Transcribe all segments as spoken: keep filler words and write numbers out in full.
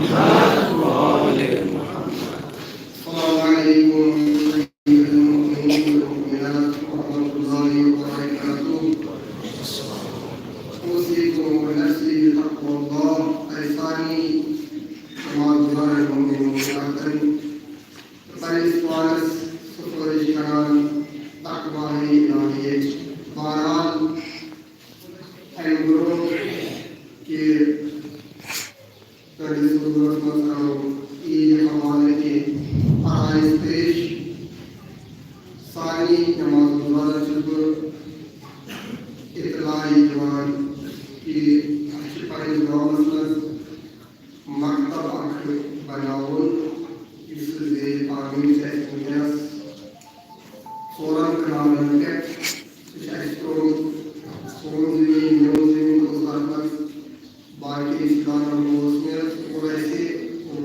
السلام عليكم أيها المؤمنين والمؤمنات ورحمة الله وبركاته. أوصيكم ونفسي بتقوى الله. أيسانی نماز گزارن مومن مومناتن پننس پانس سفارش کران تقوی الہی۔ بہرحال، امہ برونٛہہ کہ تُہنٛدِس حضوٗرس منٛز کرو عیٖد حوالہٕ کینٛہہ فرائض پیش۔ سارنٕے نماز گزارن چھُس بہٕ اطلاع یہِ دِوان کہ اَسہِ چھُ پننِس گامس منٛز مکتب اکھ بناوُن، یُس زیر تعمیٖر چھُ اَسہِ وٕنکیٚنس ژورن کنالن پٮ۪ٹھ۔ سُہ چھُ اَسہِ ترٛوومُت، سون زٔمیٖن، میون زٔمیٖن اوس تَتھ منٛز، باقی رشتہٕ دارن اوس مےٚ، سُہ کوٚر اَسہِ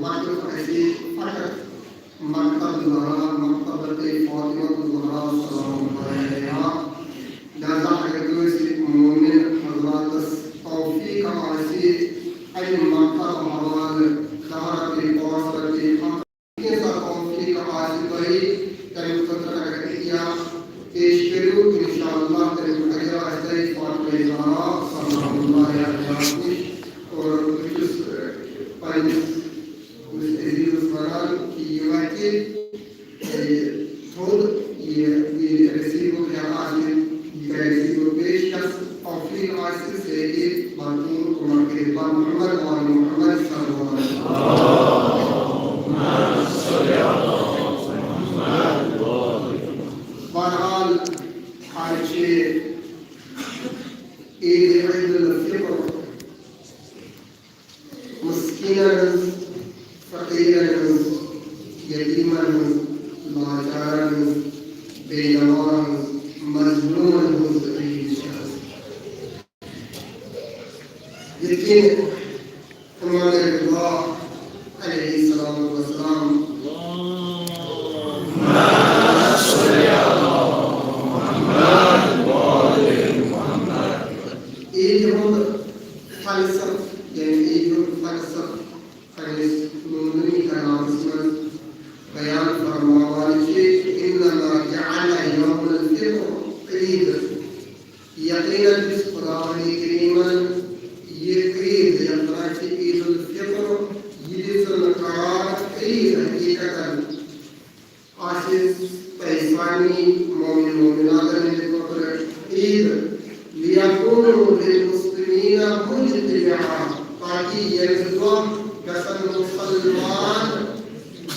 وقف اَسہِ فقط مکتب زہرا، مکتبۃ فاطمۃ زہرا سلام اللہ علیہا۔ لہذا اگر کٲنٛسہِ مومن حضراتس توفیق آسہِ، اَمہِ مکتب حوالہٕ دَہ رۄپیہِ، پانٛژھ رۄپیہِ، ہتھ کینٛژھا توفیق آسہِ تۄہہِ، تَمہِ خٲطرٕ اگر عطیہ پیش کٔرِو، انشاءاللہ تَمیُک اجر آسہِ تۄہہِ فاطمہ زہرا سلام اللہ علیہا نِش۔ اور بہٕ چھُس، اہ، پننِس أمِس عزیزس ونان کہ یہِ وتہِ، یہِ تھوٚد، یہِ، یہِ رسیٖدُک ہٮ۪تھ آسہِ، یہِ کرِ رسیٖدُک پیش۔ یس توفیق آسہِ، سُہ ہیٚکہِ بھرپوٗر عمر کٔرِتھ۔ بر محمد وآل محمد صلی اللہ علیہ وسلم۔ بہرحال، آز چھِ عید عید الفطر۔ مسکینن ہٕنٛز، فقیرن ہٕنٛز، یتیمن ہٕنٛز، لاچارن ہٕنٛز، بے نوا ہٕنٛز، مظلومن ہٕنٛز عید چھِ آز۔ یتھ کٔنۍ امام رضا علیہ الصلوۃ والسلام عید ہُنٛد فلسفہٕ، یعنی عید ہُنٛد فلسفہٕ پننِس نوٗنی کلامس منٛز بیان فرماوان چھِ، "انما جعل یوم الفطر عید"۔ یقیناً یُس خداوندِ کریمن یہِ عید، یتھ ونان چھِ عید الفطر، یہِ دِژٕن قرار عید حقیقتاً۔ آسہِ تۄہہِ سارنٕے مومن مومناتن ہٕنٛدِ خٲطرٕ عید، لیکونوا للمسلمین مجتمعا، تاکہِ ییٚمہِ دۄہ گژھن مُسلمان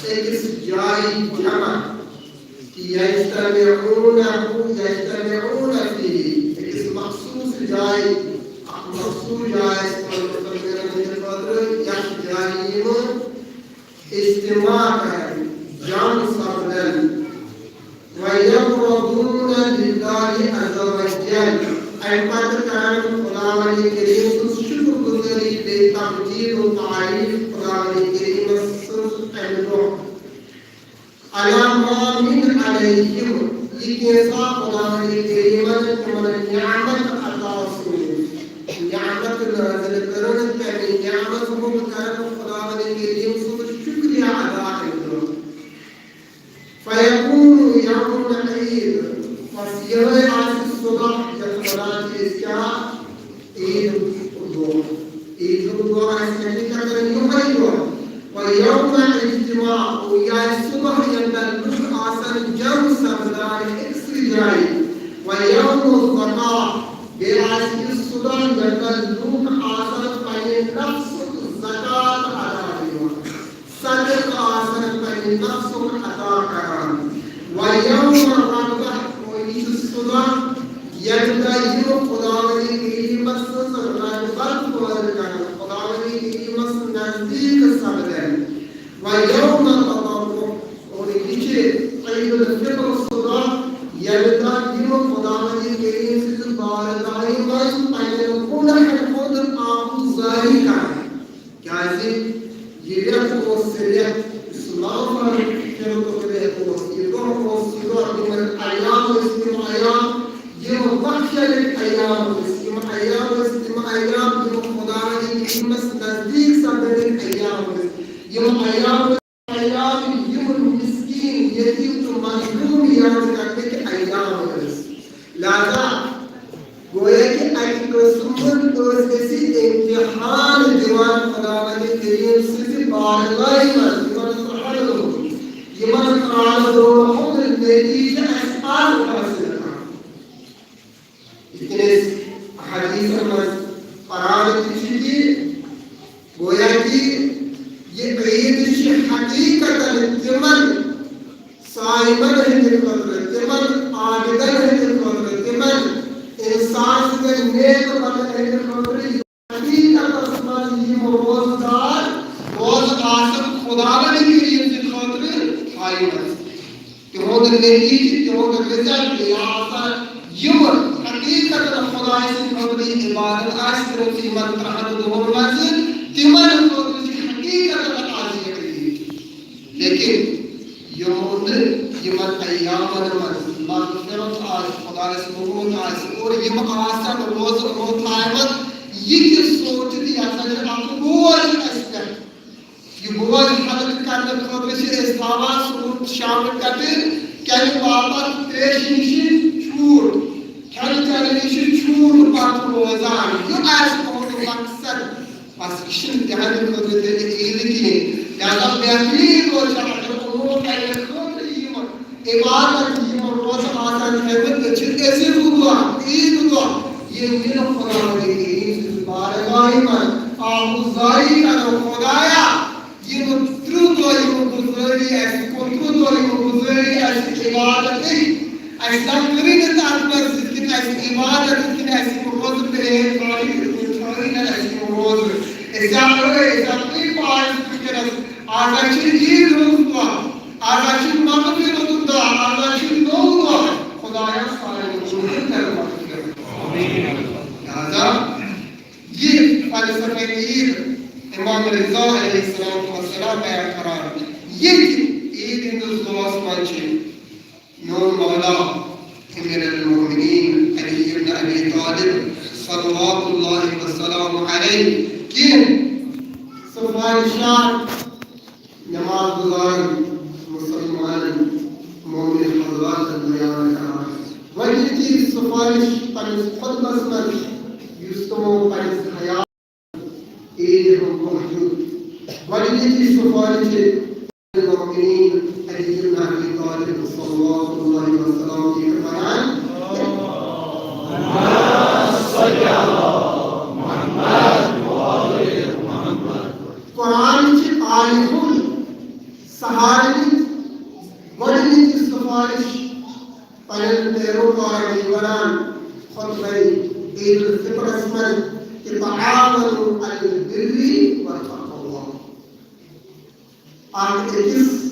أکِس جایہِ جمع، یجتمعون، یجتمعون فیہ، أکِس مخصوٗص جایہِ، اکھ مخصوٗص جاے آسہِ تِمن مُسلمانن ہٕنٛدِ خٲطرٕ، یتھ جایہِ یِم اجتماع کرن، جمع سپدن۔ ویقربون للہ عز وجل، امہِ پتہٕ کرن خداوند کریم سٕنٛز شکر گزٲری، بیٚیہِ تمجید و تعریف خداوند کریمس سٕنٛز امہِ دۄہ۔ علی ما من علیہم، یہِ کینٛژھا خداوند کریمن تِمن نعمت عطا سوٗز، نعمت نازل کٔرٕن، تمہِ نعمت ہُنٛد کرن خداوند کریم سُنٛد شکریہ ادا امہِ دۄہ۔ فیکون یوم العید، بس یہے آسہِ سُہ دۄہ یتھ ونان چھِ أسۍ کیٛاہ؟ عید ہُنٛد دۄہ۔ عید ہُنٛد دۄہ آسہِ حقیقتاً یِہوٚے دۄہ۔ و یوم الاجتماع، اور یہِ آسہِ سُہ دۄہ ییٚمہِ دۄہ لُکھ آسن جمع سپدان أکسٕے جایہِ۔ و یوم الزکاۃ، بیٚیہِ آسہِ یہِ سُہ دۄہ ییٚمہِ دۄہ لُکھ آسن پننہِ نفسُک زکوٰۃ ادا دِوان۔ صدقہٕ آسن پننہِ نفسُک عطا کران۔ و یوم الرغبۃ، اور یہِ چھُ سُہ دۄہ ییٚمہِ دۄہ یِم خداوندِ کریمس سٕنٛز رغبت پٲدٕ کرن، خداوندِ کریمس نزدیٖک سپدن۔ و یوم التضرع، اور یہِ چھِ عید الفطر سُہ دۄہ ییٚمہِ دۄہ یِم خداوندِ کریم سٕنٛزِ بارگاہہِ منٛز پننٮ۪ن گۄناہن ہُنٛد آہوزاری کرن۔ کیازِ یہِ رٮ۪تھ اوس سُہ رٮ۪تھ، یُس نومبر فِطرُک رٮ۪تھ اوس، یہِ دۄہ اوس سُہ دۄہ، یِمن ایام ٲسۍ تِم ایام، یِم بخشنٕکۍ ایام ٲسۍ، یِم ایام ٲسۍ تِم ایام، یِم خداوندِ کریمس نزدیٖک سپدنٕکۍ ایام ٲسۍ۔ یِم ایام، ایام یِم مسکین، یتیم تہٕ مظلوم یاد کرنٕکۍ ایام ٲسۍ۔ لہذا گویا کہ اکہِ قٕسمہٕ ٲسۍ أسۍ امتحان دِوان خداوند کریم سٕنٛزِ بارگاہہِ منٛز، یِمن ترٛہن دۄہن، یِمن ترٛہن دۄہن ہُنٛد نتیجہٕ اَسہِ آز حٲصِل کرُن۔ یِتھ کٔنۍ أسۍ حدیثن منٛز پران تہِ چھِ کہِ گویا کہِ یہِ عیٖد چھِ حقیقتاً تِمن صائمن ہٕنٛدِ خٲطرٕ، تِمن عابدن ہٕنٛدِ خٲطرٕ، تِمن انسان سٕنٛدٮ۪ن نیک بندن ہٕنٛدِ خٲطرٕ، یِم حقیقتس منٛز یِم روزٕ دار روزٕ آسن خداوند کریم سٕنٛدِ خٲطرٕ تھاونس۔ تِہُنٛد نتیجہٕ، تِہُنٛد result، یا آسان یِم حقیقتاً خدایہِ سٕنٛدِ خٲطرٕ یہِ عبادت آسہِ کٔرمٕژ یِمن ترٛہن دۄہن منٛز، تِمن خٲطرٕ چھِ حقیقتاً آز یہِ عیٖد۔ لیکن یِمو نہٕ یِمن ایامن منٛز مغفرت آسہِ، خدایس موٚنگمُت آسہِ، اور یِم آسن روزٕ روتھایمت، یہِ تہِ سونٛچِتھ، یہِ ہسا چھُ اکھ بوج اَسہِ پٮ۪ٹھ۔ یہِ بوج ہلکہٕ کرنہٕ خٲطرٕ چھِ أسۍ تھاوان صبح شامہٕ پٮ۪ٹھٕ کمہِ باپتھ؟ تریشہِ نِش چھوٗٹ، کھٮ۪نہٕ چٮ۪نہٕ نِش چھوٗٹ پتہٕ روزان۔ یہِ آسہِ تُہُنٛد مقصد۔ بس، یہِ چھُنہٕ تِہنٛدِ خٲطرٕ تیٚلہِ عیٖد کِہیٖنۍ۔ لہذا بہتریٖن روزِ اگر یِمو پننہِ خٲطرٕ یِم عبادت، یِم روزٕ آسان تھٲومٕتۍ، تیٚلہِ چھِ أزیُک دۄہ، عیٖد دۄہ، یہِ نِنہٕ خداوندِ کریم سٕنٛزِ بارگاہہِ منٛز آہوزاری کرو، خدایا، یِم ترٕٛہ دۄہ یِم گُزٲری اَسہِ، کُنترٕٛہ دۄہ یِم گُزٲری اَسہِ عبادتٕکۍ، اَسہِ زَن کٔرٕے نہٕ تَتھ منٛز یِتھ کٔنۍ اَسہِ عبادت، یِتھ کٔنۍ اَسہِ یِم روزٕ پیٚیہِ ہے تھاوٕنۍ، یِتھ کٔنۍ تھٲوٕے نہٕ اَسہِ یِم روزٕ۔ أسۍ آو أڑۍ، أسۍ آو أڑۍ پانَس وٕنکیٚنَس۔ آز ہا چھِ عیٖد ہُنٛد دۄہ، آز ہا چھِ مغفرتُک دۄہ، آز ہا چھِ نوٚو دۄہ۔ خدایا، سانٮ۪ن گُناہَن کر مغفرت۔ لہذا یہِ فلسفہ عید امام رضا علیہ الصلوۃ والسلام بیان کران۔ ییٚتہِ عید ہٕنٛدِس دۄہس منٛز چھِ میون مولا امیر المومنین علی ابن ابی طالب صلوات اللہ وسلام علیہ کینٛہہ سفارشات نماز گزارن، مسلمانن، مومن حضراتن بیان کران۔ گۄڈٕنِچی سفارش پننِس خطبس منٛز یُس تِمو پننِس حیات عید ہُنٛد دۄہ دیُت۔ گۄڈٕنِچی سفارش چھِ المومنین علی ابن ابی طالب صلوات اللہ وسلامہ کران۔ قرآن چہِ آیہِ ہُنٛد سہارٕ نِتھ گۄڈٕنِچ سفارش پننٮ۪ن پیروکارن یہِ ونان خطبہ عید الفطرس منٛز کہ تعاونوا علی البر والتقوی۔ اکھ أکِس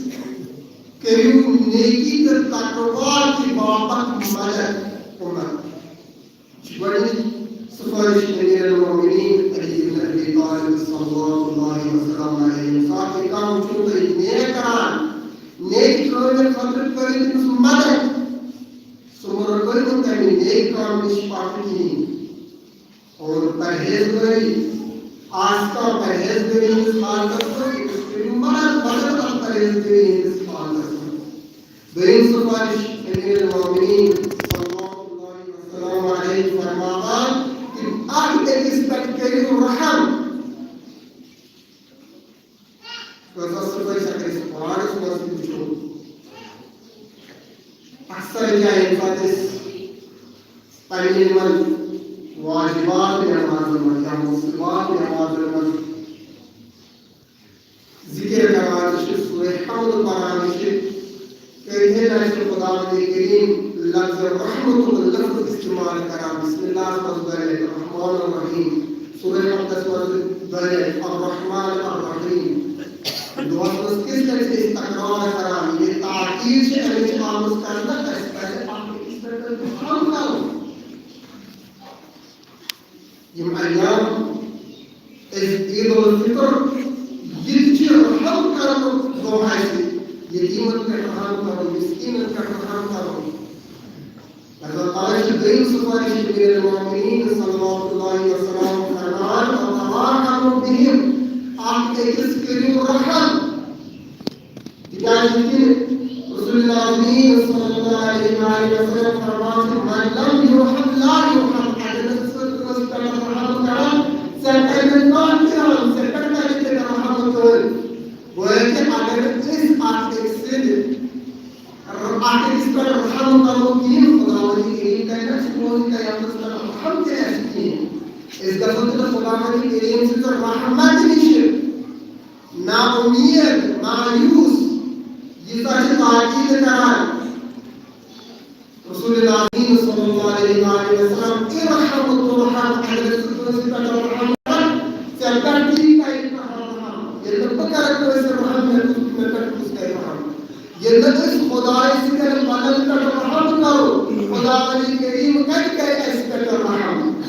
کٔرِو نیکی تہٕ تقوی کہِ باپتھ مدد۔ عمر۔ گۄڈٕنِچ سفارش امیر المومنین علی ابن ابی طالب صلوات اللہ وسلام علیہ، ییٚمہِ ساتہٕ تہِ کانٛہہ چھُ تۄہہِ نیک کران، نیک کامہِ خٲطرٕ کٔرِو تٔمِس مدد۔ سُہ مہ رُکٲیِو تَمہِ نیک کامہِ نِش پتھ کِہیٖنۍ۔ اور پرہیزگٲری، آز کانٛہہ پرہیزگٲری ہٕنٛدِس حالتس منٛز، أمِس کٔرِو مدد، مدد اتھ پرہیزگٲری ہٕنٛدِس حالتس منٛز۔ دوٚیِم سفارش امیر المومنین صلوات اللہ وسلام علیہ فرماوان کہ اکھ أکِس پٮ۪ٹھ کٔرِو رحم۔ کۭژاہ سفارش اگر أسۍ قرآنس منٛز تہِ وٕچھو، اکثر جایہِ ییٚمہِ ساتہٕ أسۍ پننٮ۪ن یِمن واجبات نمازن منٛز یا مصلوات نمازن منٛز ذکر کران چھِ، سورہ حمد پران چھِ، تہٕ یِتھے کٔنۍ چھِ خداوند کریم لفظ رحمتُک لفظ استعمال کران۔ بسم اللہ منٛز دۄیہِ لٹہِ، الرحمن الرحیم۔ سورہ حمدس منٛز دۄیہِ لٹہِ، الرحمن الرحیم۔ دۄہس منٛز کِس لٹہِ چھِ أسۍ تکرار کران؟ یہِ تاکید چھِ اَمِچ آمٕژ کرنہٕ، اَسہِ پزِ اکھ أکِس پٮ۪ٹھ رحم کرُن۔ یِم ایام أسۍ عید الفطر، یہِ تہِ چھِ رحم کرنُک دۄہ اَسہِ، یتیٖمن پٮ۪ٹھ رحم کرُن، مسکیٖنن پٮ۪ٹھ رحم کرُن۔ مطلب، توے چھِ دوٚیِم سفارش امیر المومنین صلوات اللہ وسلام فرمان، وتراحموا بہم، اکھ أکِس کٔرِو رحم۔ تِکیٛازِ کہِ رسول نازنین صلی اللہ علیہ وآلہ وسلم فرمان چھُ، "من لم يرحم لا يرحم"، اگر نہٕ ژٕ کٲنٛسہِ پٮ۪ٹھ رحم کران، ژےٚ پٮ۪ٹھ نہٕ کانٛہہ تہِ رحم، ژےٚ پٮ۪ٹھ کَرِ تہِ نہٕ رحم کٕہٕنۍ۔ گویا کہِ اگر أسۍ اکھ أکۍ سٕنٛدِ اَتھ أکِس پٮ۪ٹھ رحم کرو کِہیٖنۍ، خداوندِ کریم کرِ نہٕ اَسہِ پوٗرٕ قیامتس پٮ۪ٹھ رحم تہِ اَسہِ کِہیٖنۍ۔ أسۍ گژھو تیٚلہِ خداوندِ کریم سٕنٛزِ رحمتہِ نِش نا اُمید، مایوس، ییٖژاہ چھِ تاکید کران رسول نازنین صلی اللہ علیہ وآلہ وسلم، ارحم ترحم، اگر ژٕ کٲنٛسہِ پٮ۪ٹھ رحم کر، ژےٚ پٮ۪ٹھ تہِ کرِ کانٛہہ رحم۔ ییٚلہِ نہٕ بہٕ کرٕ کٲنٛسہِ رحم، مےٚ کُس، مےٚ پٮ۪ٹھ کُس کرِ رحم؟ ییٚلہِ نہٕ أسۍ خدایہِ سٕنٛدٮ۪ن بندن پٮ۪ٹھ رحم کرو، خداوندِ کریم کتہِ کرِ اَسہِ پٮ۪ٹھ رحم؟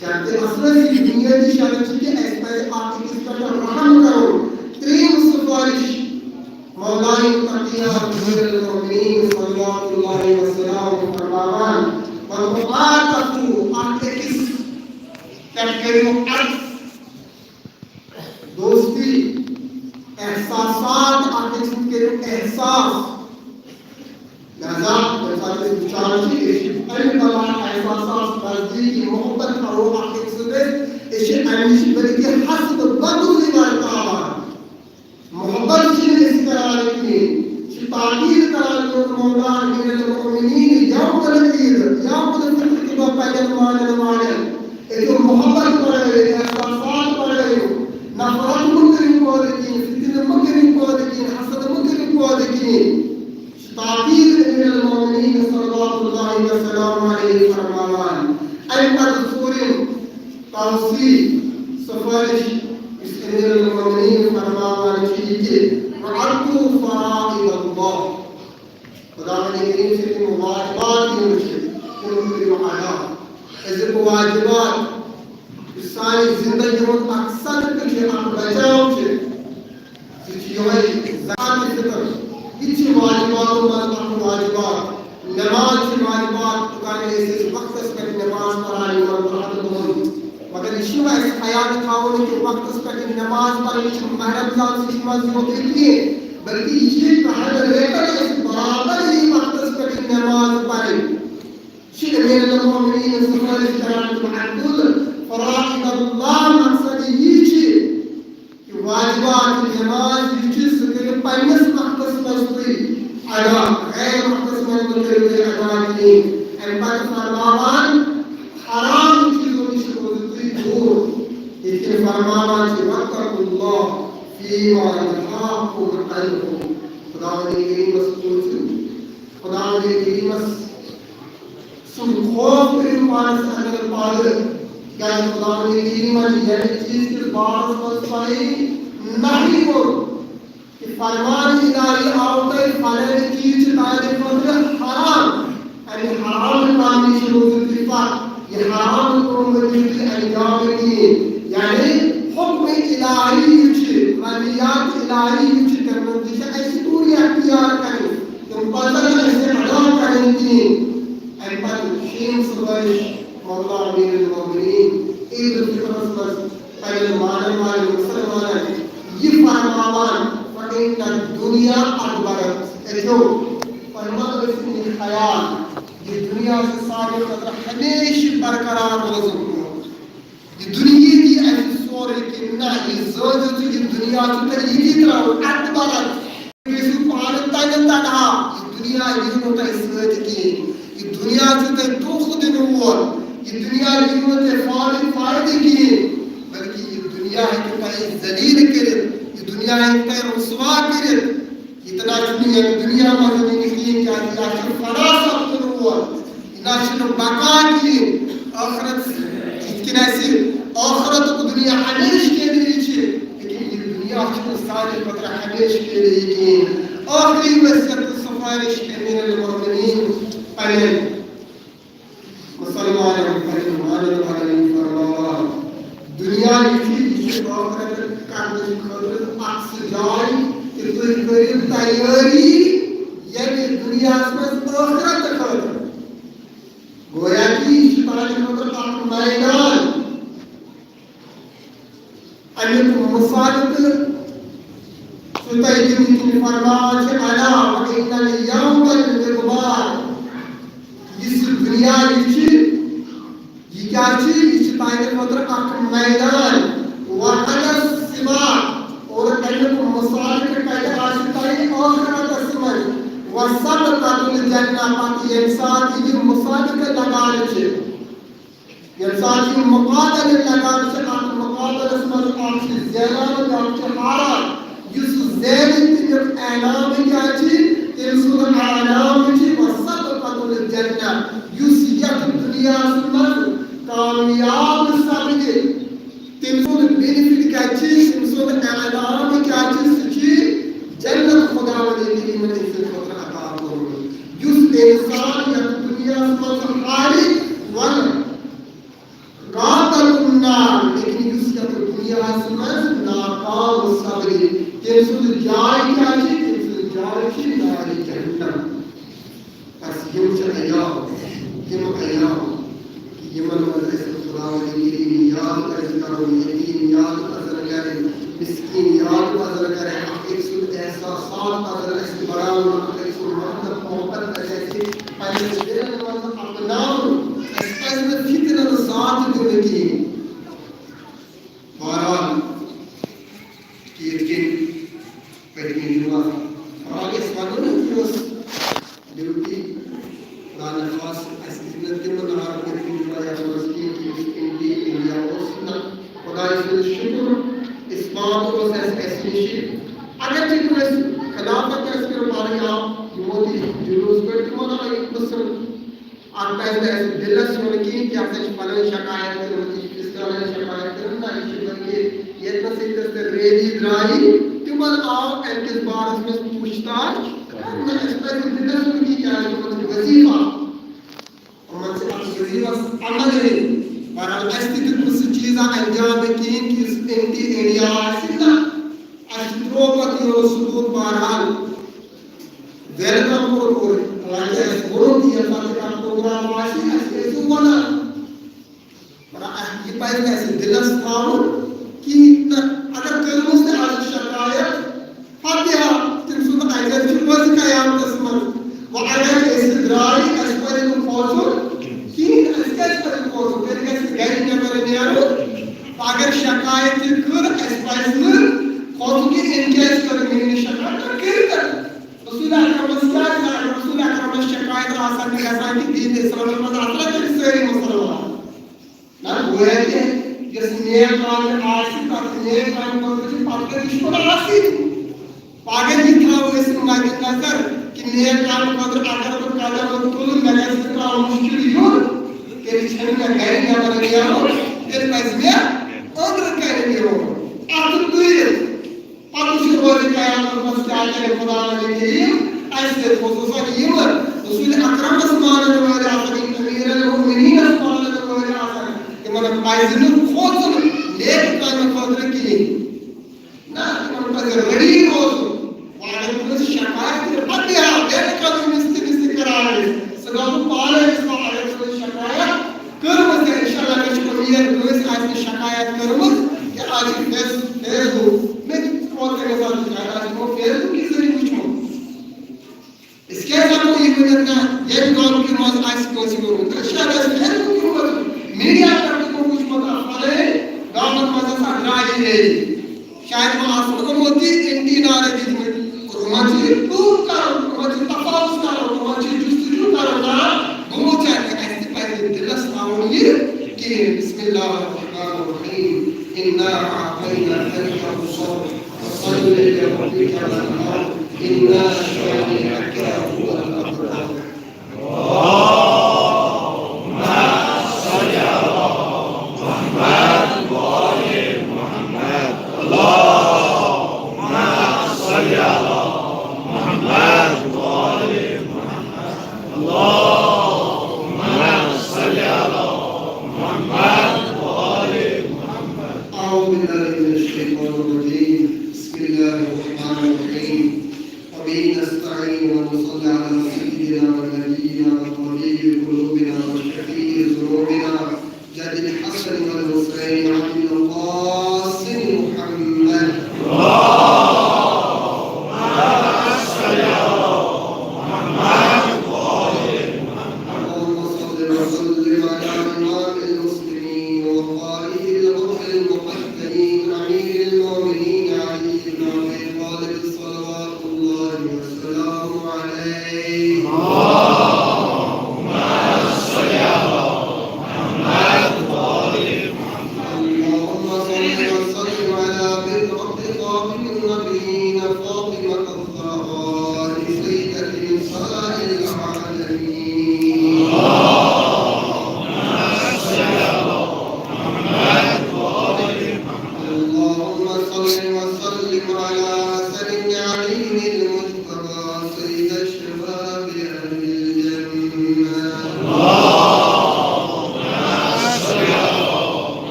شرطِ اصل، یہِ بنیٲدی شرط چھِ کہِ اَسہِ پزِ اکھ أکِس پٮ۪ٹھ رحم کرُن۔ ترٛیٚیِم سفارش، مولائے متقی امیر المؤمنین صلوات اللہ وسلامہ فرماوان، "وتعاطفوا"، اکھ أکِس پٮ۪ٹھ کٔرِو عطف، دوستی، احساسات، اکھ أکۍ سُنٛد کٔرِو احساس۔ لہذا ییٚمہِ ساتہٕ أسۍ وٕچھان چھِ، أسۍ چھِ اَمہِ بلاے احساسات، نزدیٖکی، محبت تھاوو اکھ أکۍ سُنٛد أسۍ، أسۍ چھِ اَمہِ نِش بلکہِ حسد، بغضٕے ورتاوان۔ محبت چھِنہٕ أسۍ کران کِہیٖنۍ، چھِ تاکید کران میون مولا امیر المؤمنین یوم العید، یوم الفطر کہِ دۄہ پننٮ۪ن مانن والٮ۪ن۔ أسۍ محبت بڑھٲیِو، احساسات بڑھٲیِو، نفرت مہٕ کٔرِو پٲدٕ کِہیٖنۍ، فتنہٕ مہٕ کٔرِو پٲدٕ کِہیٖنۍ، حسد مہٕ کٔرِو پٲدٕ کِہیٖنۍ۔ چھِ تاکید امیر المؤمنین صلوات اللہ وسلامہ علیہ فرماوان۔ اَمہِ پتہٕ ژوٗرِم توصیہ، سفارش، یُس امیر المؤمنین فرماوان چھِ، یہِ کہِ، "وَأَدُّوا فَرَائِضَ اللَّهِ"، خداوندِ کریم سٕنٛدۍ یِم واجبات یِم چھِ، تِم کٔرِو ادا۔ أزیُک واجبات، یُس سانہِ زندگی ہُنٛد اکھ صدقہٕ چھُ، اکھ بچاو چھُ، سُہ چھُ یِہوٚے زکات فطر۔ یہِ تہِ چھِ واجباتو منٛز اکھ واجبات۔ نماز چھِ واجبات، توٚتام أسۍ ٲسۍ وقتس پٮ۪ٹھ نماز پران یِمن دۄہن دۄہن۔ مگر یہِ چھُنہٕ اَسہِ خیال تھاوُن کہِ وقتس پٮ۪ٹھ یہِ نماز پرٕنۍ چھِ ماہِ رمضان سٕے منٛز یوتُے کینٛہہ، بلکہِ یہِ چھِ پرٛٮ۪تھ رٮ۪تہٕ اَسہِ برابر یہِ وقتس پٮ۪ٹھ یہِ نماز پرٕنۍ۔ چھِ امیر المؤمنین سفارش کران تہٕ وَأَدُّوا فَرَائِضَ اللَّهِ، مقصد یہِ چھِ کہِ واجبات نماز یہِ چھِ سُہ کٔرِو پننِس وقتس منٛز تُہۍ ادا، غیر وقتس منٛز مہٕ کٔرِو تُہۍ ادا کِہیٖنۍ۔ امہِ پتہٕ فرماوان، حرام چیٖزو نِش روٗزِو تُہۍ دوٗر۔ یِتھ کٔنۍ فرماوان چھِ، "وَاتَّقُوا اللَّهَ فِيمَا نَهَاكُمْ عَنْهُ"، خداوندِ کریمس کھوژِو، خداوندِ کریمس سُنٛد خوف کٔرِو پانَس اندر پٲدٕ، تِکیٛازِ خداوندِ کریمن ییٚمہِ چیٖز کِس بارس منٛز تۄہہِ نہی کوٚر، کہِ فرمان الہی آو تۄہہِ، فلٲنۍ چیٖز چھِ تُہنٛدِ خٲطرٕ حرام، اَمہِ حرام کامہِ نِش روٗزِو تُہۍ پتھ، یہِ حرام کٲم مٔنِو تُہۍ انجام دِنۍ۔ یعنی حکم الہی یُس چھِ، منہیات الہی یُس چھِ، تِمن تہِ چھِ اَسہِ دوٗری اختیار کرٕنۍ۔ تِم پزن نہٕ اَسہِ ادا کرٕنۍ کِہیٖنۍ۔ اَمہِ پتہٕ شیٚیِم سفٲرِش مولا امیر المؤمنین عید الفطرس منٛز پننٮ۪ن مانن والٮ۪ن مسلمانن یہِ فرماوان، "فَإِنَّ الدُّنْيَا أَدْبَرَتْ"۔ أتھیو فرمان ٲسِن یہِ خیال، یہِ دُنیا چھُ سانہِ خٲطرٕ ہمیشہِ برقرار روزُن۔ یہِ دُنیا دی اَسہِ سورُے کینٛہہ۔ نہ، یہِ زٲنِو تُہۍ، یہِ دُنیا چھُ تۄہہِ ییٚتی ترٛاوُن، اَدبَرَتْ۔ تُہۍ ٲسِو پانہٕ تَنہِ تنہا۔ یہِ دُنیا یِیہِ نہٕ تۄہہِ سۭتۍ کِہیٖنۍ۔ یہِ دُنیا چھُ تۄہہِ دھوکہٕ دِنہٕ وول۔ یہِ دُنیا دِیہِ نہٕ تۄہہِ فٲیدٕ، فٲیدٕ کِہیٖنۍ۔ بلکہِ یہِ دُنیا ہیٚکہِ تۄہہِ ذلیل کٔرِتھ۔ یہِ دُنیا ہیٚکہِ تۄہہِ رسوا کٔرِتھ۔ یہِ تہِ نہ چھُنہٕ ییٚمہِ دُنیا منٛز نِنہٕ کِہیٖنۍ، کیٛازِ یہِ چھُ فنا سپدُن وول، یہِ نہ چھُنہٕ بقا کِہیٖنۍ۔ ٲخرت، یِتھ کٔنۍ اَسہِ ٲخرتُک دُنیا ہمیشہِ کے لیے چھِ، لیکن یہِ دُنیا چھُنہٕ سانہِ خٲطرٕ ہمیشہِ کے لیے کِہیٖنۍ۔ ٲخری وصیت تہٕ سفارش امیر المؤمنین پننٮ۪ن مسلمانن، پننٮ۪ن مانن والٮ۪ن فرماوان، دُنیا یہِ چھُ، یہِ چھُ ٲخرت کرنہٕ خٲطرٕ اکھ سُہ جاے کہِ تُہۍ کٔرِو تیٲری ییٚمہِ دُنیاہس منٛز ٲخرت خٲطرٕ۔ گویا کہِ یہِ چھُ تُہنٛدِ خٲطرٕ اکھ میدان۔ اَمیُک مُفادٕ تہٕ تۄہہِ دِمہٕ تِم فرمان چھِ، الا وان الیوم المقبار۔ یُس یہِ دُنیا یہِ چھِ، یہِ کیٛاہ چھِ؟ یہِ چھِ تُہنٛدِ خٲطرٕ اکھ میدان۔ وعد السباق، اور اَمیُک مسابقہٕ کَتہِ آسہِ تۄہہِ؟ ٲخرتس منٛز۔ وسبقت الجنہ، پتہٕ ییٚمہِ ساتہٕ یہِ مسابقہٕ لگان چھِ، ییٚمہِ ساتہٕ یہِ مُقابلہٕ لگان چھِ، اَتھ مُقابلَس منٛز اَکھ چھِ زینان، بیٛاکھ چھِ ہاران۔ یُس زینہِ، تَمیُک انعام کیٛاہ چھِ؟ تٔمۍ سُنٛد انعام چھِ وسبقت الجنہ۔ یُس یَتھ دُنیاہَس منٛز کامیاب سپدِ، تٔمۍ سُنٛد بینیفٹ کیٛاہ چھِ؟ تٔمۍ سُنٛد انعام کیٛاہ چھِ؟ سُہ چھِ جنت خداوندِ کریمن أمۍ سٕنٛدِ خٲطرٕ عطا کوٚرمُت۔ یُس اِنسان یَتھ دُنیاہَس منٛز ہارِ، وَنہٕ، قاتل النار، لیکن یُس یَتھ دُنیاہَس منٛز ناکام سپدِ، تٔمۍ سُنٛد جاے کیٛاہ چھِ؟ تٔمۍ سٕنٛز جاے چھِ نارِ جہنم۔ بس یِم چھِ ایام، تِم ایام، یِمن منٛز اَسہِ خداوندِ کریٖم یاد پَزِ کَرُن، یتیٖم یاد پَزَن کَرٕنۍ، مسکیٖن یاد پَزَن کَرٕنۍ، اکھ أکۍ سُنٛد احساسات پَزَن اَسہِ بڑاوُن، اکھ أکۍ سُنٛد محبت محبت پَزِ اَسہِ پننٮ۪ن دِلن منٛز اپناوُن۔ اَسہِ پَزِ نہٕ فِتنَن ساتھ دیُن کِہیٖنۍ۔ بہرحال، کہِ یِتھ کٔنۍ پٔتمہِ جمعہ، بہرحال، أسۍ وَنو نہٕ کہِ اوس ڈیوٹی، خدا نخواستہ، اَسہِ دِتۍ نہٕ تِم نار پٔتمہِ جمعہ یَتھ منٛز کینٛہہ، کہِ یُس اینٹی انڈیا اوس۔ نہ، خۄدایہِ سُنٛد شُکُر، اِثبات اوس اَسہِ اَسہِ نِش۔ اگر تہِ کٲنٛسہِ خلافت آسہِ کٔرمٕژ، پَرٕنۍ آو، یِمو تہِ جلوٗس کٔڑۍ، تِمو نہ آیہِ پَسنٛد۔ اَتھ پَزِ نہٕ اَسہِ دِلَس یُن کِہیٖنۍ کہِ ہسا چھِ فلٲنۍ شکایت کٔرمٕژ، یہِ چھِ فِستٲنۍ شکایت کٔرمٕژ، نہ، یہِ چھِ بلکہِ ییٚتہِ نَس ییٚتہِ نَس تہِ ریلی درٛایہِ، تِمَن آو اَمہِ کِس بارَس منٛز پوٗچھ تاچھ کرنہٕ۔ اَسہِ پَزِ دِلَس یُن کہِ کیٛازِ یِمَن چھِ وظیٖفہ، یِمَن چھِ اَتھ وظیٖفَس عمل ہیٚنۍ۔ بہرحال، اَسہِ تہِ دیُت نہٕ سُہ چیٖزا انجام کِہیٖنۍ کہِ یُس اینٹی انڈیا آسہِ، نہ، اَسہِ ترٛوو پَتہٕ یورٕ ثبوٗت۔ بہرحال، ویلکم کوٚر، اور حالانکہ اَسہِ ووٚنُن تہِ، ییٚمہِ ساتہٕ تہِ کانٛہہ پروگرام آسہِ، اَسہِ ٲسِو وَنان۔ مگر اَسہِ، یہِ پَزِ نہٕ اَسہِ دِلَس تھاوُن کِہیٖنۍ۔ تہٕ اگر کٔرمٕژ تہِ آسہِ شکایت، پَتہٕ ہا تٔمۍ سُنٛد اجر چھُ پٔزۍ قیامتَس منٛز۔ وۄنۍ اگر أسۍ درٛاے، اَسہِ پَزِ نہٕ کھوژُن کِہیٖنۍ۔ اَسہِ کیٛازِ پَزِ کھوژُن؟ تیٚلہِ گژھِ گَرِ نٮ۪بر نیرُن۔ اگر شکایت تہِ کٔر، اَسہِ پَزِ نہٕ کھوژُن کہِ أمۍ کیٛازِ کٔر میٛٲنۍ شکایت؟ نہ، کٔرِتھ۔ رسول اکرمس کیٛاہ زانہِ؟ رسول اکرمس شکایت آسان نہٕ گژھان کہِ دین اسلامس منٛز آسان تیٚلہِ سٲری مسلمان۔ نہ، گویا کہِ یۄس نیک کامہِ آسہِ، تتھ نیک کامہِ خٲطرٕ چھِ پتہٕ دُشمن آسٕے۔ اگر یہِ تھاوو أسۍ مدِ نظر کہِ نیک کامہِ خٲطرٕ اگر بہٕ قدم تُلہٕ، مےٚ گژھِ نہٕ کانٛہہ مُشکِل یُن، تیٚلہِ چھَنہٕ مےٚ گرِ نٮ۪بر نیرُن، تیٚلہِ پزِ مےٚ أنٛدرٕ کنہِ بِہُن، اتھٕ تُلِتھ۔ پتہٕ چھُ روزِ قیامت منٛز کیٛاہ کرِ خداوند کریم اَسہِ سۭتۍ، خصوٗصاً یِم رسول اکرمس مانن وٲلۍ آسن، یِم امیر المؤمنینس مانن وٲلۍ آسن، تِمن پزِ نہٕ کھوژُن نیک کامہِ خٲطرٕ کِہیٖنۍ۔ نہ، تِمن پزِ ریڈی روزُن۔ وۄنۍ اگر کٲنٛسہِ شکایت کرِ، پتہٕ تہِ ہا، بیٚیہِ کانٛہہ أمِس تٔمِس تہِ کران أسۍ، سُہ گوٚو پانہٕ أمِس وۄنۍ اگر کٲنٛسہِ شکایت کٔرمٕژ، تہٕ انشاءاللہ مےٚ چھِ اُمید کٲنٛسہِ آسہِ نہٕ شکایت کٔرمٕژ کہِ آز چھِ فیس-، فیس بُک، مےٚ تہِ ووت تَمہِ ساتہٕ شاید آز یِمو فیس بُک کہِ ذٔریعہٕ وٕچھمُت۔ أسۍ کیٛازِ ہٮ۪کو یہِ ؤنِتھ نہ، ییٚمہِ گامہٕ کہِ منٛز آسہِ کٲنٛسہِ ووٚنمُت، تہٕ شاید آسہِ فیس بُک ووٚنمُت، میٖڈیا پٮ۪ٹھ تہِ گوٚو وٕچھمُت، آ، فلٲنۍ گامَن منٛز ہسا درٛایہِ ریلی۔ شاید ما آسن یِمو تہِ اینٹی نعرٕ دِتمٕتۍ۔ اور یِمن چھِ یہِ پروٗف کرُن، یِمن چھِ تفاوض کرُن، یِمن چھِ جستجو کرُن، نہ، گوٚمُت چھا نہٕ؟ اَسہِ تہِ پَزِ نہٕ دِلس تھاوُن یہِ کِہیٖنۍ۔ بسم اللہ الرحمن الرحیم۔ انا اعطیناک الکوثر، فصل لربک وانحر، ان شانئک هو الابتر۔ اللهم صل على محمد وآل محمد۔ اللهم صل على محمد وآل محمد۔ اللهم صل على محمد وآل محمد۔ أعوذ بالله من الشيطان الرجيم۔ بسم الله الرحمن الرحيم۔ وبه نستعين ونصلي على سيدنا ونبينا وطبيب قلوبنا وشفيع ذنوبنا جد الحسن والحسين عبد القاسم محمد. النبيين فاطمة الزهراء سيدة نساء العالمين. اللهم صل وسلم على حسن علي المجتبى سيد الشباب أهل الجنة.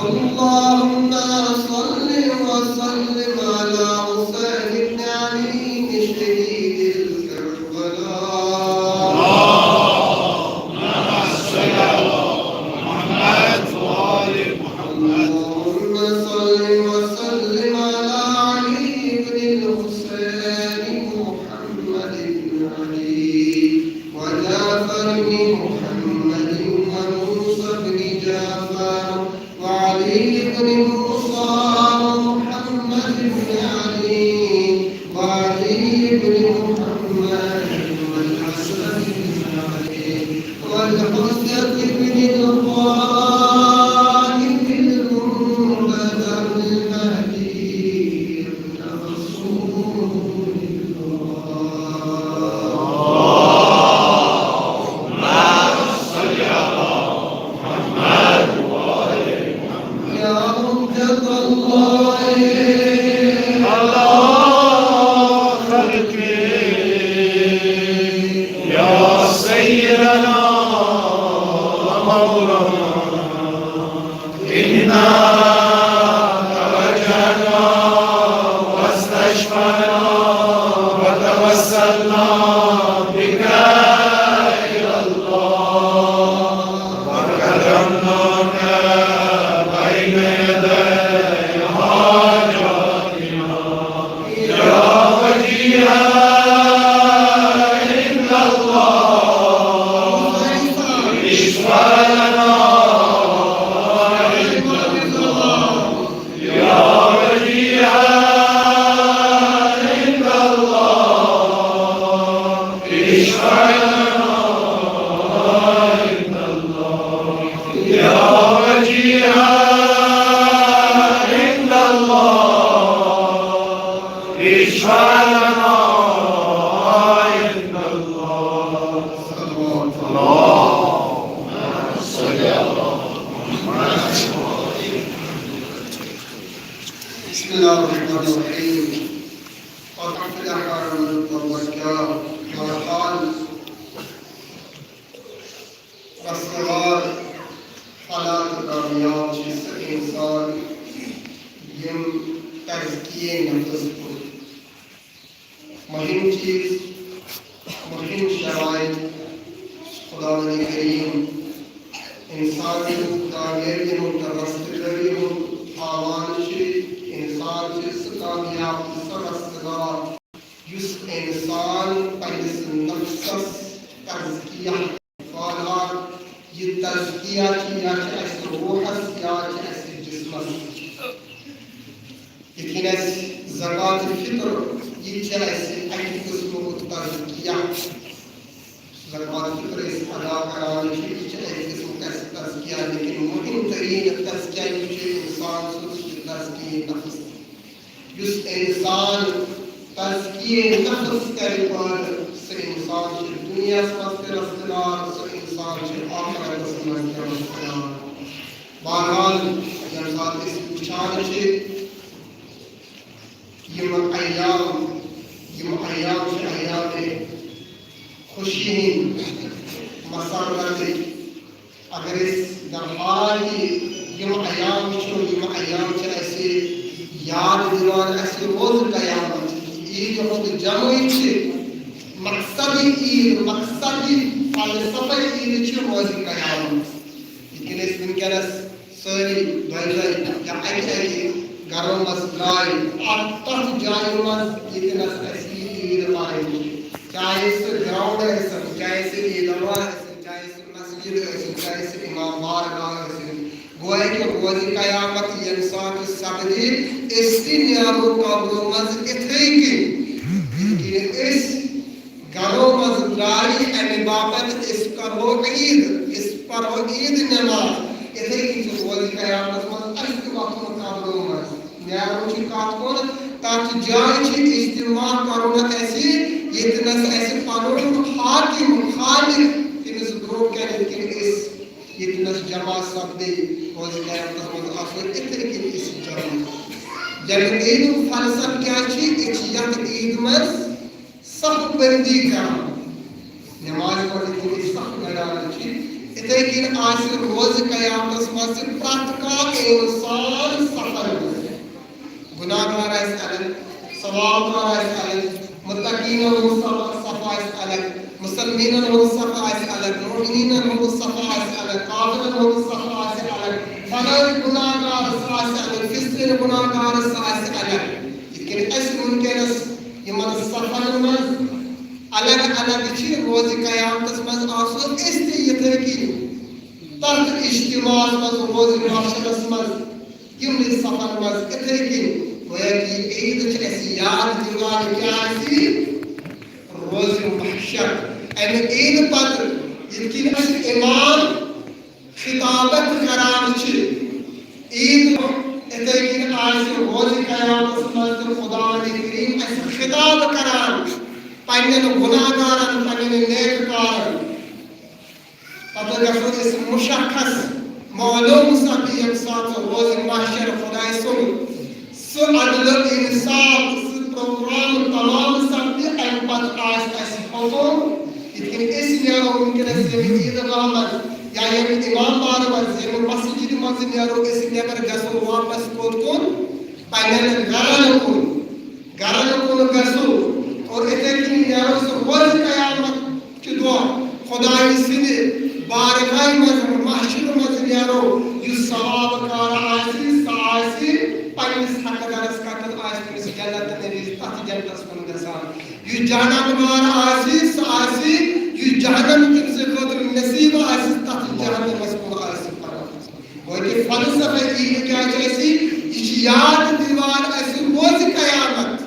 اللهم صل وسلم على حسين بن علي شهيد الكربلاء. اللهم صل وسلم على علي بن الحسين محمد بن علي وجعفر بن محمد وموسى بن جعفر وعلي بن موسى ومحمد بن علي وعلي بن محمد والحسن بن علي والحجة بن القائم المنتظر المهدي ابن رسول الله. يا حجة الله على خلقه، يا سيدنا ومولانا، إنا توجهنا واستشفعنا وتوسلنا بك إلى الله. وقدمناك بين يدي حاجاتنا. يا وجيها عند الله، اشفع لنا عند الله. يا وجيها عند الله، اشفع لنا عند الله. يا وجيها عند الله، اشفع لنا عند الله. صلوات الله. بسم الله الرحمن الرحيم. قد أفلح من تزكى. بہرحال، رستگار، فلاح تہٕ کامیاب چھُ سُہ اِنسان ییٚمۍ تزکیہ نفس کوٚر۔ مُہِم چیٖز، مُہِم شرائط، خداوند کریم اِنسان سٕنٛز کامیٲبی ہُنٛد تہٕ رستگٲری ہُنٛد تھاوان چھِ۔ اِنسان چھُ سُہ کامیاب تہٕ سُہ رستگار، یُس اِنسان پننِس نفسس تزکیہ، بہرحال، یہِ تزکیہ چھُ یا چھُ اَسہِ روحس یا چھُ اَسہِ جسمس۔ یِتھ کٔنۍ اَسہِ زکوٰۃ فطر، یہِ تہِ چھِ اَسہِ اَکہِ قٕسمُک تزکیہ۔ زکوٰۃ فطر أسۍ ادا کران چھِ، یہِ چھِ اَکہِ قٕسمُک اَسہِ تزکیہ، لیکن مُہِم تریٖن تزکیہ یہِ چھُ اِنسان سُنٛد، یہِ تزکیہ نفس۔ یُس اِنسان تزکیہ نفس کرِ پٲدٕ، سُہ اِنسان چھُ دُنیاہَس منٛز تہِ رستگار، سُہ اِنسان چھُ آخرتَس منٛز تہِ رستگار۔ بہرحال، ییٚمہِ ساتہٕ أسۍ وٕچھان چھِ، یِم ایام، یِم ایام چھِ ایام خوشی ہٕنٛدۍ، مسرتٕکۍ۔ اگر أسۍ بہرحال تہِ یِم ایام وٕچھو، یِم ایام چھِ اَسہِ یاد دِوان اَسہِ روزٕ قیامت۔ عیٖدِ ہُنٛد جمعٕے چھِ مقصدٕے عیٖد، مقصدٕے فلسفے عیٖد چھِ روزٕ قیامت۔ یِتھ کٔنۍ أسۍ وٕنکیٚنَس سٲری دۄیہِ دۄیہِ یا اَکہِ اَکہِ گرو منٛز درٛاے اَتھ تَتھ جایہِ منٛز ییٚتہِ نَس اَسہِ یہِ عیٖد پَرٕنۍ چھِ۔ چاہے سُہ گرٛاوُنٛڈ ٲسِن، چاہے سُہ عیٖدگاہ ٲسِن، چاہے سُہ مسجد ٲسِن، چاہے سُہ امام بارگاہ ٲسِن۔ گویا کہِ روزِ قیامت ییٚمہِ ساتہٕ سپدِ، أسۍ تہِ نیرو قبرو منٛز اِتھَے کٔنۍ۔ ییٚلہِ أسۍ گرو منٛز درٛاے، اَمہِ باپتھ أسۍ کرو عیٖد، أسۍ پرو عیٖد نٮ۪ماز۔ اِتھَے کٔنۍ چھُ روزِ قیامتس منٛز اَسہِ تہِ وۄتھُن قبرو منٛز۔ نیرُن چھُ کتھ کُن، تتھ جایہِ چھُ اجتماع کرُن اسہِ، ییٚتہِ نس اسہِ پنُن حاکم، خالق، تٔمِس برونٛہہ کنہِ یِتھ کٔنۍ أسۍ ییٚتہِ نس جمع سپدے، روزِ قیامتس منٛز آسو یِتھے کٔنۍ أسۍ جمع۔ یعنی عیٖدُک فلسفہٕ کیٛاہ چھُ؟ أسۍ چھِ یتھ عیٖد منٛز صف بندی کران۔ نماز پرنہٕ کِنۍ صف گڑان چھِ، یِتھے کٔنۍ آسہِ روزِ قیامتس منٛز تہِ پرٛٮ۪تھ کانٛہہ انسان صفن منٛز۔ گناہ گار آسہِ الگ، ثواب کار آسہِ الگ، متقیٖنن ہُنٛد صف، صف آسہِ الگ، مسلمیٖنن ہُنٛد صف آسہِ الگ، مؤمنیٖنن ہُنٛد صف آسہِ الگ، کافرن ہُنٛد صف آسہِ الگ، فلٲنۍ گناہ گار سُہ آسہِ الگ، فستٲنۍ گناہ گار سُہ آسہِ الگ۔ یِتھ کٔنۍ اَسہِ وٕنکیٚنس یِمن صفن منٛز الگ الگ چھِ، روزِ قیامتس منٛز آسو أسۍ تہِ یِتھے کٔنۍ تتھ اجتماعس منٛز، روزِ محشرس منٛز یِمنٕے صفن منٛز یِتھے کٔنۍ۔ گویا کہِ یہِ عیٖد چھِ اَسہِ یاد دِوان کیٛاہ؟ اَسہِ روزِ محشر۔ اَمہِ عیٖدٕ پتہٕ یِتھ کٔنۍ اَسہِ امام خطابت کران چھِ، عیٖد برونٛہہ یِتھے کٔنۍ آسہِ روزِ قیامتس منٛز تہِ خداوندِ کریم اَسہِ خطاب کران پننٮ۪ن گناہ گارن، پننٮ۪ن نیکہٕ کارن۔ پتہٕ گژھو أسۍ مشخص، معلوم سپدِ ییٚمہِ ساتہٕ سُہ روزِ محشر خدایہِ سُنٛد سُہ عدل و انصاف، سُہ پروگرام تمام سپدِ، امہِ پتہٕ آسہِ اسہِ حکم، یِتھ کٔنۍ أسۍ نیرو وٕنکیٚنس ییٚمہِ عیٖدگاہ منٛز یا ییٚمہِ امام بارٕ منٛز، ییٚمہِ مسجدِ منٛز نیرو أسۍ نیبر، گژھو واپس کوٚت کُن؟ پننٮ۪ن گرن کُن، گرن کُن گژھو اور یِتھے کٔنۍ نیرو سُہ روزِ قیامت کہِ دۄہ خدایہِ سٕنٛدِ بارگاہہِ منٛز، محشرٕ منٛز نیرو، یُس ثواب کار آسہِ، سُہ آسہِ پننِس حقدارس کتٮ۪تھ آسہِ تٔمِس جنت نٔوِس، تتھ جنتس کُن گژھان۔ یُس جہنم کار آسہِ، سُہ آسہِ، یُس جہنم تٔمۍ سٕنٛدِ خٲطرٕ نصیب آسہِ، تتھ جہنمس کُن آسہِ پکان۔ گوٚو کہِ فلسفہ عیٖد کیٛاہ چھُ اَسہِ؟ یہِ چھُ یاد دِوان اَسہِ روزِ قیامت۔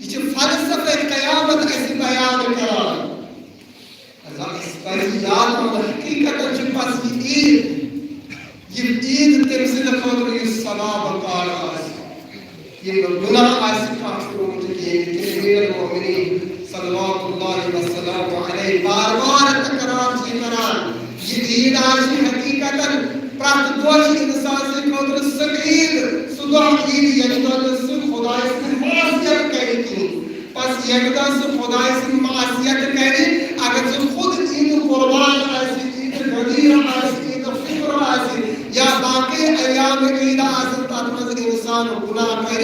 یہِ چھُ فلسفہ قیامت اَسہِ بیان کران۔ لہذا اَسہِ پَزِ یاد تھاوُن، حقیٖقتاً چھِ پَتہٕ یہِ عیٖد، یہِ عیٖد تٔمۍ سٕنٛدِ خٲطرٕ یُس ثواب کار آسہِ، ییٚمۍ نہٕ گۄناہ آسہِ کانٛہہ کوٚرمُت کِہیٖنۍ، ییٚلہِ کہِ أمیٖر المومنیٖن صلوات اللہ وسلام علیہ بار بار تکرار چھِ کران، یہِ عیٖد آسہِ حقیٖقتاً پرٛٮ۪تھ دۄہ چھِ اِنسان سٕنٛدِ خٲطرٕ سُہ عیٖد، سُہ دۄہ عیٖد، ییٚمہِ دۄہ نہٕ سُہ خۄداے سٕنٛز معصیت کرِ کِہیٖنۍ۔ پس ییٚمہِ دۄہ سُہ خۄداے سٕنٛز معصیت کرِ، اگر سُہ خود عیٖد قربان آسہِ، عیٖد غدیر آسہِ، عیٖد فطر آسہِ، یا باقٕے ایام عیٖد آسن، تتھ منٛز انسان گناہ کرِ،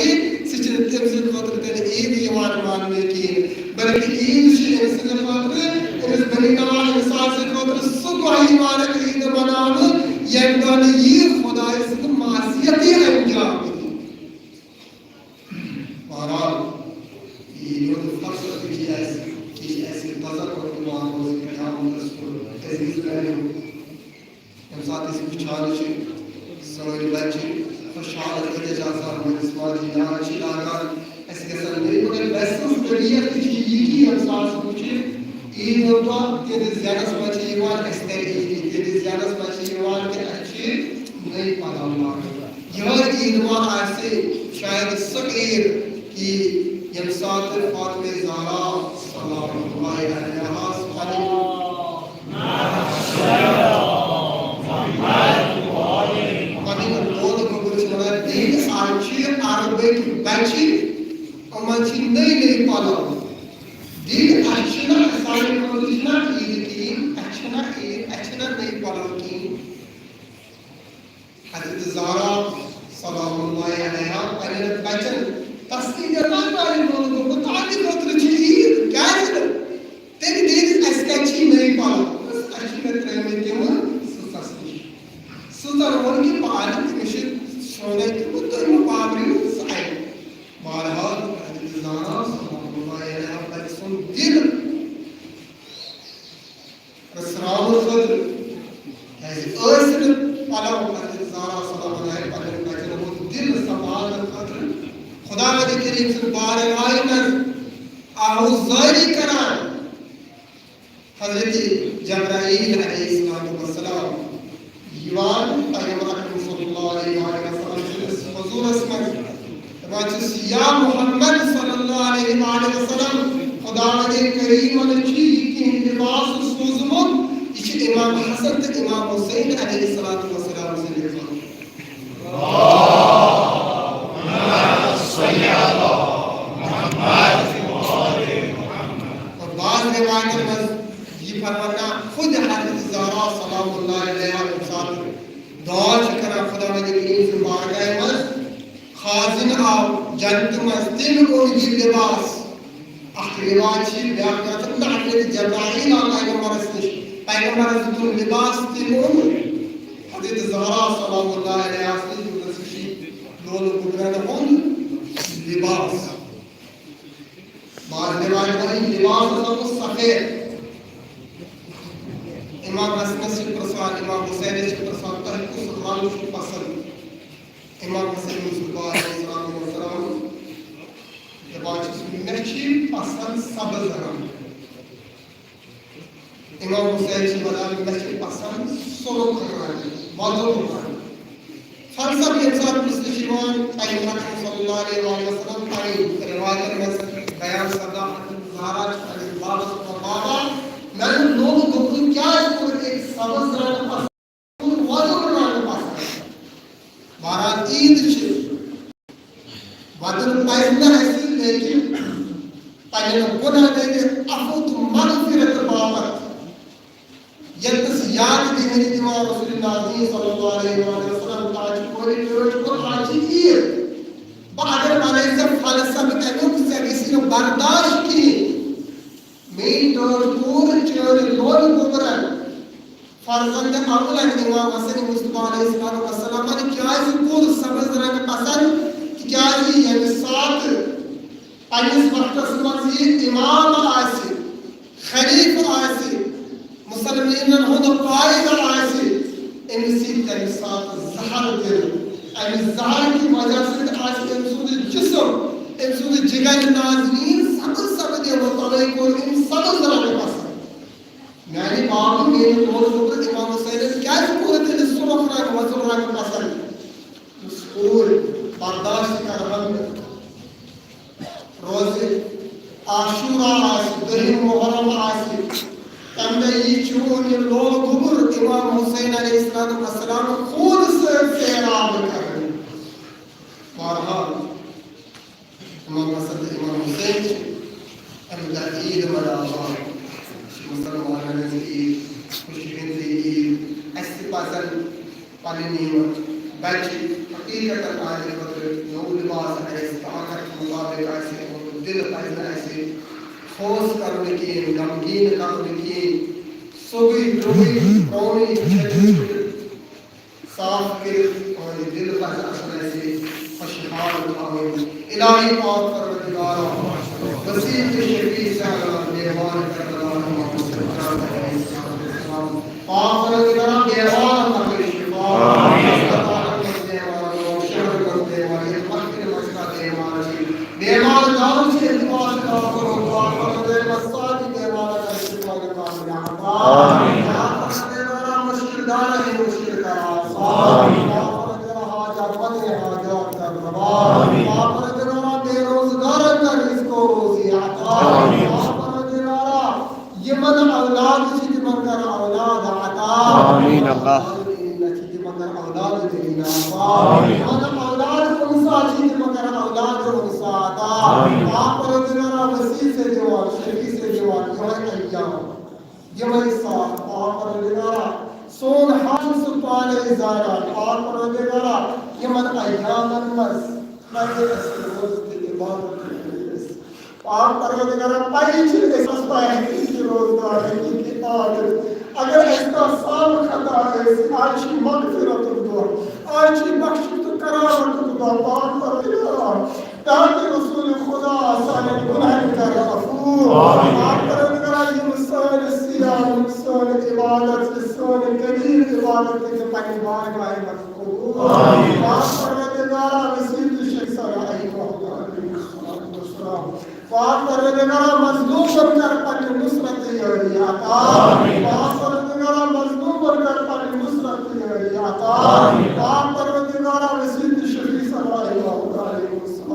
سُہ چھُنہٕ تٔمۍ سٕنٛدِ خٲطرٕ تیٚلہِ عیٖد یِوان ماننہٕ کِہیٖنۍ، بلکہِ عیٖد چھِ أمۍ سٕنٛدِ خٲطرٕ، أمِس بنی نوع انسان سٕنٛدِ خٲطرٕ سُہ دۄہ یِوان عیٖد مناونہٕ، ییٚمہِ دۄہ نہٕ یہِ خۄداے سٕنٛز معصیت یی انجام دِنہٕ۔ بہرحال، یہِ یوت فخر تہِ چھِ اَسہِ، یہِ چھِ اَسہِ تذکر دِوان روزِ قیامتس کُن۔ عزیز میانیو، ییٚمہِ ساتہٕ أسۍ وٕچھان چھِ، سٲنۍ بچہِ خۄشحال گٔژھِتھ آسان، مٲلِس ماجہِ یاد چھِ لاگان، اَسہِ گژھن نٔے، مگر ویسے طبیعت تہِ چھِ یہِ کہِ ییٚمہِ ساتہٕ سُہ وٕچھِ، عیٖد ہُنٛد دۄہ تِہنٛدِس ذہنس منٛز چھِ یِوان، اَسہِ ترِ عیٖد، تِہنٛدِس ذہنس منٛز چھِ یِوان کہِ اَسہِ چھِ نٔے پلو لاگٕنۍ۔ یِہوٚے عیٖد ما آسہِ شاید سۄ عیٖد کہِ ییٚمہِ ساتہٕ فاطمہ زہرا سلام اللہ علیہا پنٕنۍ، پنٕنۍ قول گوٚبُر چھِ وَنان، دِلہِ آز چھِ عربٕکۍ بچہِ، یِمن چھِ نٔے نٔے پلو۔ دِلہِ اَسہِ چھِنہٕ، سانہِ خٲطرٕ چھِنہٕ عیٖد کِہیٖنۍ، اَسہِ چھِنہٕ عیٖد، اَسہِ چھِنہٕ نٔے پلو کِہیٖنۍ۔ حضرت زہرا سلام اللہ علیہا پننٮ۪ن بچن تسلی دِوان، پننٮ۪ن لوٗکن، تہنٛدِ خٲطرٕ چھِ عیٖد، کیازِ نہٕ؟ تٔمۍ دِتۍ اَسہِ کتہِ چھِ نٔے پلو؟ دوٚپُس، اَسہِ چھِ مےٚ ترٲومٕتۍ تِمہٕ سٕژس نِش۔ سٕژن ووٚن کہِ بہٕ انہٕ، تٔمِس چھِ سونٕے تِم، تُہۍ مہٕ بامبرِو، سُہ انہِ۔ بہرحال، حضرت زہرا سلام اللہ علیہا پننہِ سُنٛد دِل رٔژھراونہٕ خٲطرٕ، کیازِ ٲسۍ نہٕ پلو حضرت زہرا سلام اللہ علیہا پننٮ۪ن بچن ہُنٛد دِل سنبھالنہٕ خٲطرٕ خداوند کریم سٕنٛدِ بارگاہہِ منٛز آہوزٲری کران۔ حضرت جبرائیل علیہ الصلوۃ والسلام یِوان پیغمبر اکرم صلی اللہ علیہ وآلہ وسلم سٕنٛدِس حضوٗرس منٛز، پتہٕ چھُس یا محمد صلی اللہ علیہ وآلہ وسلم، خداوند کریمن چھُ یہِ تِہُنٛد لباس سوٗزمُت، یہِ چھُ امام حسن تہٕ امام حسین علیہ الصلوۃ والسلام سٕنٛدِ لباس۔ اور بعض روایتن منٛز یہِ فرمانا خود حضرت زہرا سلام اللہ علیہا ییٚمہِ ساتہٕ دعا چھِ کران خداوند کریم سٕنٛدِ بارگاہہِ منٛز، خازن آو جنتہٕ منٛز، تٔمۍ اوٚن یہِ لباس۔ اکھ رواج چھِ بیٛاکھ، دَپان چھِ نہ، حضرت جبرائیل آو پیغمبرس نِش، پیغمبرس دیُتُن لباس، تٔمۍ اوٚن حضرت زہرا سلام اللہ علیہا نِش، دوٚپنس، یہِ چھُ لولہٕ گوٚبرن ہُنٛد لباس۔ بعض روایت منٛز لباس اوس آمُت سفید۔ امام حسنس چھِ پرژھان، امام حسینس چھِ پرژھان، تۄہہِ کُس رنگ چھُ پسند؟ امام حسن مصطفیٰ علیہ الصلوۃ والسلام دپان چھُس، مےٚ چھِ پسند سبز رنگ۔ امام حسین چھِ ونان، مےٚ چھِ پسند سرخ رنگ، وۄزُل رنگ۔ فلسفہ ییٚمہِ ساتہٕ پرژھنہٕ چھِ یِوان، پیغمبر اکرم صلی اللہ علیہ وآلہ وسلم پنٕنۍ روایتن منٛز بیان سپدان، زہرا چھِ پننِس بابس وَنان، بابا، مےٚ نہٕ لوٚگ دوٚپُن کیٛازِ کوٚر أکۍ سبز رنگ پسند؟ وۄزُل رنگ پسند۔ بہرحال عید چھِ ودُن پزِ نہٕ اَسہِ، لیکن پننٮ۪ن گۄناہن ہٕنٛدِ عفو تہٕ مغفرت باپتھ ییٚتنس یاد دِہٲری دِوان رسول نازنین صلی اللہ علیہ وآلہ وسلم، تاج کورِ ٹٲٹھۍ کوٚر، آز چھِ عید۔ بہٕ اگر ونَے ژےٚ فلسفہٕ امیُک، ژےٚ گژھی نہٕ برداشت کِہیٖنۍ۔ میٲنۍ ٹٲٹھ کوٗر، چٲنۍ لولہٕ گوٚبرن، فرزند اولن امام حسن مصطفیٰ علیہ الصلوۃ والسلامن کیازِ کوٚر سبز رنگ پسند؟ تِکیازِ ییٚمہِ ساتہٕ پننِس وقتس منٛز یہِ امام آسہِ، خلیفہٕ آسہِ، مسلمانن ہُنٛد قائد آسہِ، أمِس یی تمہِ ساتہٕ زہر دِنہٕ۔ امہِ زہر کہِ وجہ سۭتۍ آسہِ أمۍ سُنٛد جسم، أمۍ سُنٛد جگر نازنین سبز سپدیمُت، توے کوٚر أمۍ سبز رنگ پسند۔ میانہِ بابہٕ، میٲنۍ لولہٕ گوٚبرٕ امام حسینس کیازِ کوٚر تیٚلہِ سرخ رنگ، وۄزُل رنگ پسند؟ یُس کوٗر برداشت کرہن نہٕ، روزِ عاشورا آسہِ، دٔہِم محرم آسہِ، تمہِ دۄہ یی چون یہِ لولہٕ گوٚبُر امام حسین علیہ السلام والسلام خوٗنہٕ سۭتۍ سیراب کرنہٕ۔ بہرحال، امام حسن تہٕ امام حسین چھِ امہِ دۄہ عید مناوان۔ یہِ چھِ مُسلمانن ہٕنٛز عید، خوشی ہٕنٛز عید۔ اَسہِ تہِ پزن پنٕنۍ یِم بچہِ حقیقتاً آز خٲطرٕ نوٚو لباس آسہِ، طاقت مطابق آسہِ، یِہُنٛد دِل پزِ نہٕ اَسہِ خوف کرُن کِہیٖنۍ، غمگیٖن کرُن کِہیٖنۍ۔ سیوٚدُے درٛوٚگُے پرٛونُے چھٔلِتھ صاف کٔرِتھ، تُہٕنٛدِ دِل پزِ آسن اَسہِ خوشحال تھاوٕنۍ۔ الٰہی پاک پروردگارا، وسیلہ شفیع زہرا بیمار کربلا امام حسین علیہ السلام۔ پاک پروردگارا، بیمارن عطا شفا۔ ہسپتالن منٛز بیمار، شہرن منٛز بیمار، یتھ محفلہِ منٛز کانٛہہ بیمار چھِ، بیمار دارو چھِ التماس کران، پاک پروردگارا، سارے بیمارن عطا شفا۔ آمین۔ پاک پروردگارا، مشکل دارن مشکل کر آسان۔ آمین۔ پاک پروردگارا، حاجت مندن حاجات کر روا۔ آمین۔ پاک پروردگارا، بے روزگارن کر رزق و روزی عطا۔ آمین۔ پاک پروردگارا، یِمن اولاد چھِ، تِمن کر اولاد عطا۔ آمین اللہ۔ یِمن اولاد دینا۔ آمین۔ یِمن اولاد انسا چھِ، تِمن کر اولاد انسا عطا۔ آمین۔ پاک پروردگارا، وسیع سے دعا، شفیع سے دعا، یِہوٚے ایام، یِمَے سال، پاک پروردگارا، سون حال چھُ پانے زانان۔ پاک پروردگارا، یِمن ایامن منٛز پَزِ اَسہِ روزٕ تہٕ عبادت تہٕ پرہیز۔ پاک پروردگارا، پَیی چھِ أسۍ پَیی چھِ روزدار، حقیٖقی عادت۔ اگر اَسہِ کانٛہہ سال خطا ٲسۍ، آز چھِ مغفرتُک دۄہ، آز چھِ بخشش تہٕ کرامتُک دۄہ۔ پاک پروردگارا، تاکہ رسول خدا سانٮ۪ن گناہن کر عفو۔ آمین۔ پاک پروردگارا، یِم سٲنۍ صیام، یِم سٲنۍ عبادت، یہِ سٲنۍ کبیر عبادت کٔرۍ زِ پننہِ بارگاہہِ منٛز قبول۔ آمین۔ پاک پروردگارا، وسیلہ شفیع زہرا علیہا الصلوۃ والسلام۔ پاک پروردگارا، مظلومن کر پننہِ نصرت یٲری عطا۔ آمین۔ پاک پروردگارا، مظلومن کر پننہِ نصرت یٲری عطا۔ آمین۔ پاک پروردگارا، وسیلہ شفیع زہرا علیہا الصلوۃ والسلام۔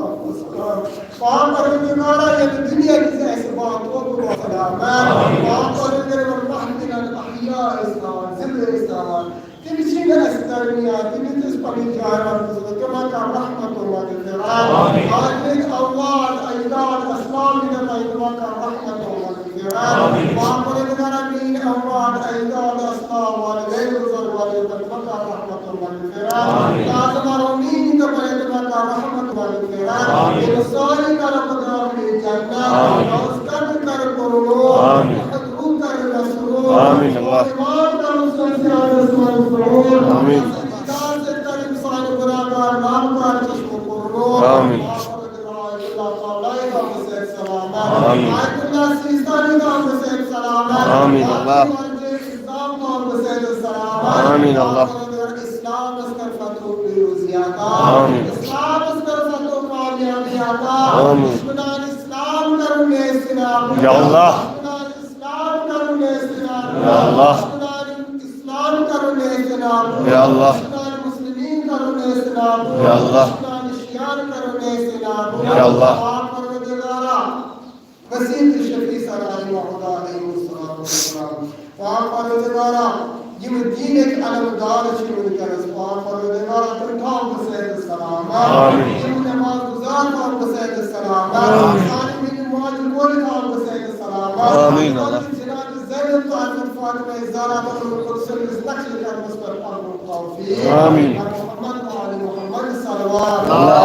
پاک پروردگارا، ییٚمہِ دُنیا کِس اَسہِ با توبہٕ وسلام۔ پاک پروردگار، یِمن محفلن احیا ٲسۍ تھاوان، زِندٕ ٲسۍ تھاوان۔ تِم چھِ نہٕ اَسہِ درمیان، تِم چھِ أسۍ پنٕنۍ جاے رَٹھ گٔژھمٕتۍ۔ تِمن کر رحمت و مغفرت۔ آمین۔ آخرت اولاد، اجداد، اسلام دِنہٕ تۄہہِ، تِمن کر رحمت و مغفرت۔ آمین۔ پاک پروردگارا، میٲنۍ اولاد، اجداد، اسلام والدین، بزرگ والدین، تِمن کر رحمت و مغفرت۔ آمین۔ لازم آرو میٲنۍ تہٕ بلے تِمن کر رحمت و مغفرت۔ آمین۔ یِم سٲری کر بدنام جنت۔ آمین۔ روح کر پرنور۔ آمین۔ روح کر مسرور۔ آمین اللہ۔ ایمان کر سنسیانس منصور۔ آمین۔ دیدار سے کر انسان گناہگار نامکار چشم پرنور۔ آمین۔ آمین۔ آیت اللہ سیستانی تام حسین سلامت۔ آمین اللہ۔ آمین اللہ۔ اسلام اس کر فتح و پیروزی عطا۔ آمین۔ اسلام اس کر فتح و کامیابی عطا۔ آمین۔ دشمنان اسلام کر نیست نابود۔ یا اللہ۔ دشمنان اسلام کر نیست نابود۔ یا اللہ۔ دشمنان اسلام کر نیست نابود۔ یا اللہ۔ دشمنان مسلمین کر نیست نابود۔ یا اللہ۔ دشمنان شیعان کر نیست نابود۔ یا اللہ۔ پاک پروردگارا، وسیلت شفیع سرائے موعود علیہ الصلوۃ والسلام۔ پاک پروردگارا، یِم دیٖنٕکۍ علمدار چھِ وٕنکیٚنَس، پاک پروردگارا، تِم تھاو بہٕ صحت سلامت۔ آمین۔ یِم نماز گزار تھاو بہٕ صحت سلامت۔ آمین۔ سانہِ مِنہِ ماجہِ کورِ تھاو بہٕ صحت سلامت۔ آمین۔ جناب زینب تہٕ حضرت فاطمہ زہرا تہٕ القدس سٕنٛدِس نقشِ قدمس پٮ۪ٹھ پَنُن توفیق۔ آمین۔ محمد و آل محمد صلوات۔ اللہ